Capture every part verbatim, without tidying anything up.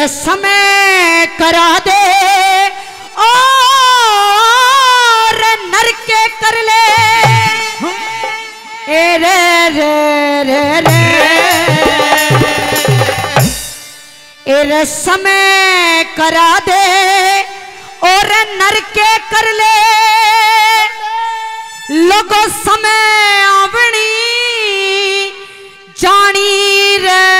समय करा दे और नरके कर ले। ए रे रे रे रे। ए रे समय करा दे और नरके कर ले। लोगो समय आवणी जानी रे।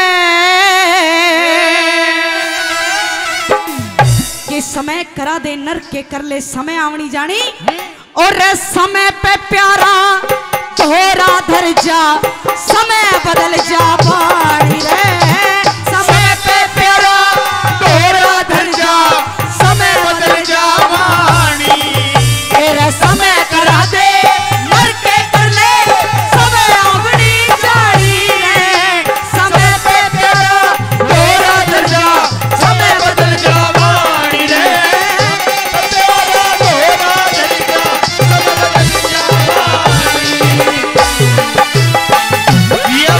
कि समय करा दे नरके कर ले, समय आवनी जानी। और समय पे प्यारा धोरा धर जा, समय बदल जा बानी रे। समय पे प्यारा धोरा धर जा, समय बदल जा बानी। तेरा समय करा दे नरके कर ले, समय आवनी जानी रे। समय पे प्यारा धोरा धर जा, समय बदल जा बानी रे। प्यारा धोरा धर जा, समय बदल जा बानी। या।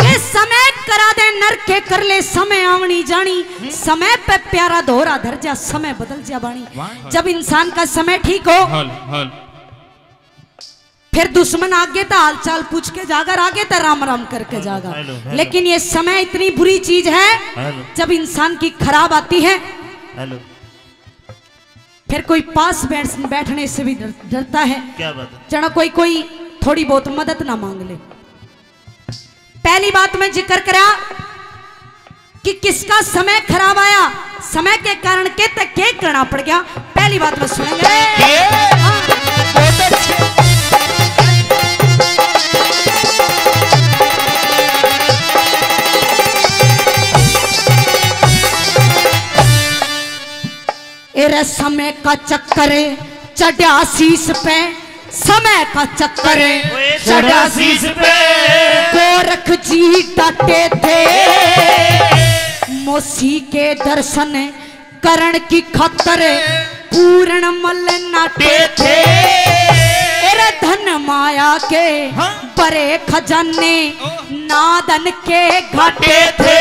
के समय करा दे नरके कर ले, समय आवनी जानी। समय पे प्यारा धोरा धर जा, समय बदल जा बानी। वाह। जब इंसान का समय ठीक हो, हेलो, हेलो। फिर दुश्मन आगे तो हालचाल पूछ के जागा, आगे तो राम राम करके हेलो, जागा। Hello, hello. लेकिन ये समय इतनी बुरी चीज है, हेलो। जब इंसान की खराब आती है, हेलो। फिर कोई पास बैठ, बैठने से भी डर, डरता है। क्या बात है? जना कोई, कोई थोड़ी बहुत मदद ना मांग ले। पहली बात मैं जिक्र करा कि किसका समय खराब आया, समय के कारण के तक के करना पड़ गया, पहली बात मैं सुनेंगे। ये हाँ। बहुत अच्छे। एरे समय का चक्कर चढ़ा शीश पे, समय का चक्कर ओए चढ़ा शीश पे। गोरख जी डांटे थे, मौसी के दर्शन करण की खातर पूरण मल नाटे थे। एरे धन माया के हाँ। बड़े खजाने, नादन के घाटे थे।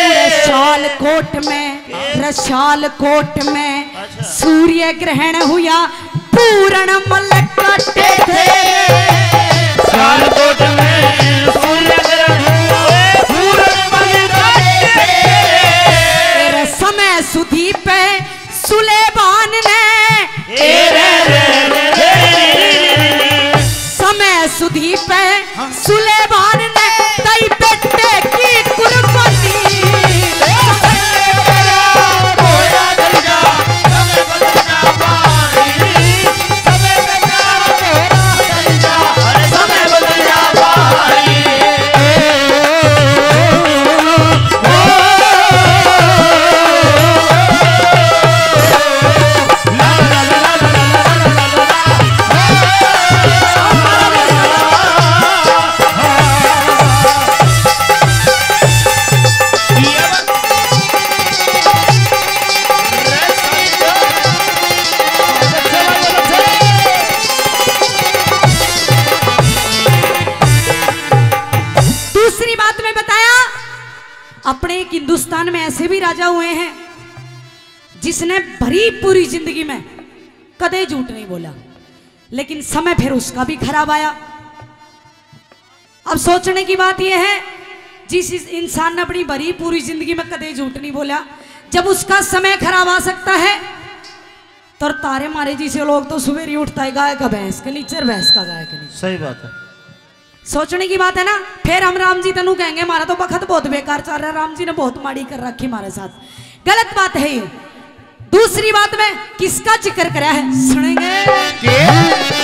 उड़े शाल कोट में, रशाल कोट में अच्छा। सूर्य ग्रहण हुआ, पूरण मल काटे थे। शाल कोट में सूर्य ग्रहण हुआ, पूरण मल काटे थे। तेरे समय सुधी पे सुलेमान ने ए रे रे रे रे। समय सुधी पे हाँ। सुलेमान ने दई बेटे की कुर्बानी। दूसरी बात मैं बताया, अपने एक हिंदुस्तान में ऐसे भी राजा हुए हैं जिसने भरी पूरी जिंदगी में कदे झूठ नहीं बोला, लेकिन समय फिर उसका भी खराब आया। अब सोचने की बात यह है, जिस इस इंसान ने अपनी भरी पूरी जिंदगी में कदे झूठ नहीं बोला, जब उसका समय खराब आ सकता है, तो तारे मारे जिसे लोग तो सवेरे उठता है गाय का भैंस के नीचे, भैंस का गाय के नीचे। सही बात है। सोचने की बात है ना। फिर हम राम जी तनु कहेंगे, "हमारा तो बखत बहुत बेकार चल रहा है, राम जी ने बहुत माड़ी कर रखी हमारे साथ।" गलत बात है ये। दूसरी बात में किसका जिक्र करा है, सुनेंगे। के?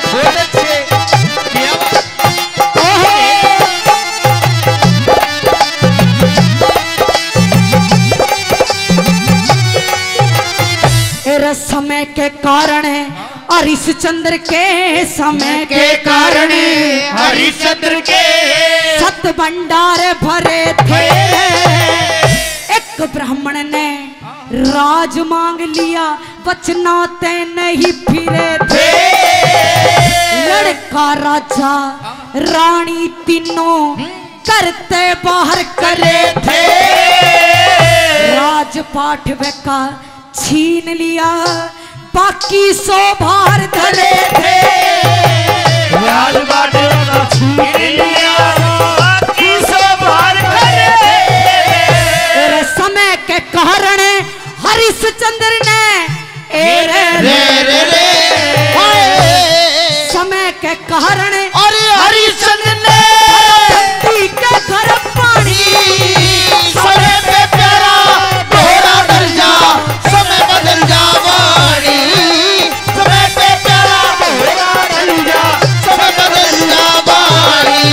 बहुत अच्छे। क्या बात? ओहो। ए रस्म के कारण हरी चंद्र के समय के कारण हरिश्चंद्र के सत भंडार भरे थे। एक ब्राह्मण ने राज मांग लिया, वचना ते नहीं फिरे थे। लड़का राजा रानी तीनों घर ते बाहर करे थे। राजपाट वे का छीन लिया, बाकी सो भार धरे थे। राजपाट वे का छीन लिया, बाकी सो भार धरे थे। और समय के कारण हरिश्चंद्र ने, ए रे रे रे रे। हाय। समय के कारण अरे हरिश्चंद्र ने धरती के घर पानी। समय पे प्यारा दोहरा दर्जा, समय बदल जा वाणी। समय पे प्यारा दोहरा दर्जा, समय बदल जा वाणी।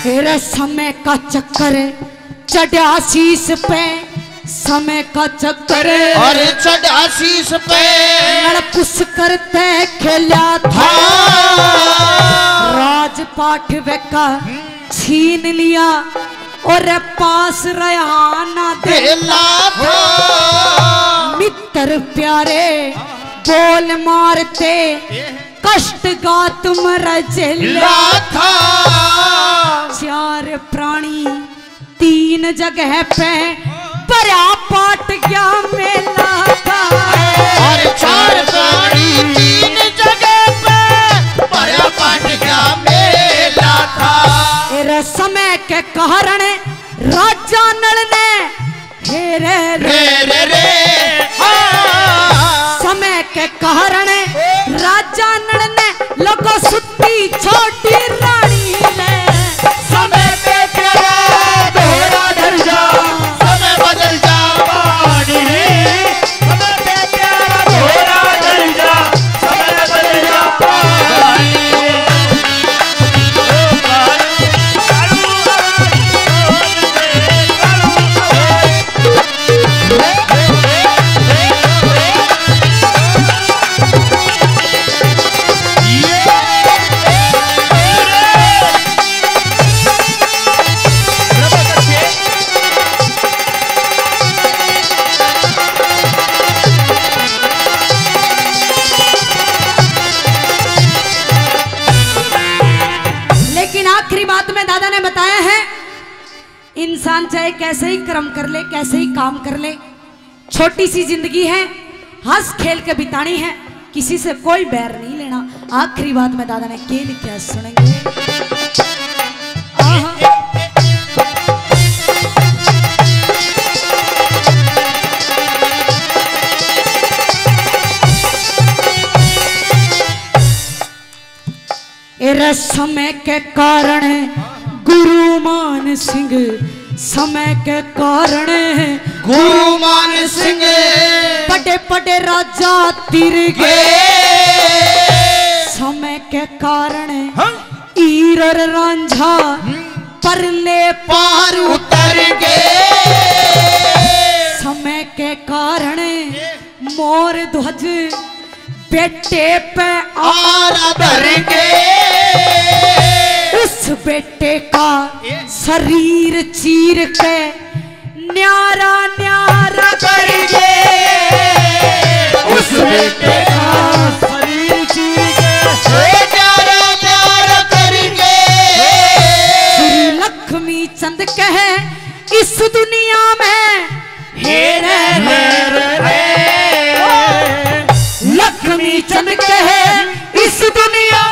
तेरा समय का चक्कर चढ़ा शीश पे, समय का चक्कर और चढ़ा शीश पे। लड़ पुष्कर ते खेला था। हाँ। राजपाट वे का छीन लिया और पास रहा ना देला था। मित्र प्यारे बोल मारते, कष्ट गात मर जेला था। चार प्राणी तीन जगह पे भरा पाट गया मेला था। और चार प्राणी तीन जगह पे भरा पाट गया मेला था। तेरा समय के कारण राजा नल ने हे रे रे रे रे रे, हाँ। समय के कारण राजा नल ने लोगों सुत्ती छोटी रानी ने। समय पे प्यारा दोहरा दर्जा, समय बदल जा वाणी। समय पे प्यारा दोहरा दर्जा, समय बदल जा वाणी। लेकिन आखिरी बात में दादा ने बताया है, इंसान चाहे कैसे ही कर्म कर ले, कैसे ही काम कर ले, छोटी सी जिंदगी है, हंस खेल के बितानी है, किसी से कोई बैर नहीं लेना। आखिरी बात में दादा ने के लिखा है, सुनेंगे। आहा। ए रे समय के कारण गुरु मान सिंह, समय के कारण गुरु मान सिंह। बड़े बड़े राजा तिर गए। समय के कारण हाँ। हीर और रांझा हम्म। परले पार उतर गए। समय के कारण मोर ध्वज बेटे पे आरा धर के, उस बेटे का शरीर चीर के न्यारा न्यारा कर के, उस बेटे का शरीर चीर के न्यारा न्यारा कर के। श्री लक्ष्मी चंद कहे इस दुनिया में हे रे रे रे रे। लक्ष्मी चंद कहे इस दुनिया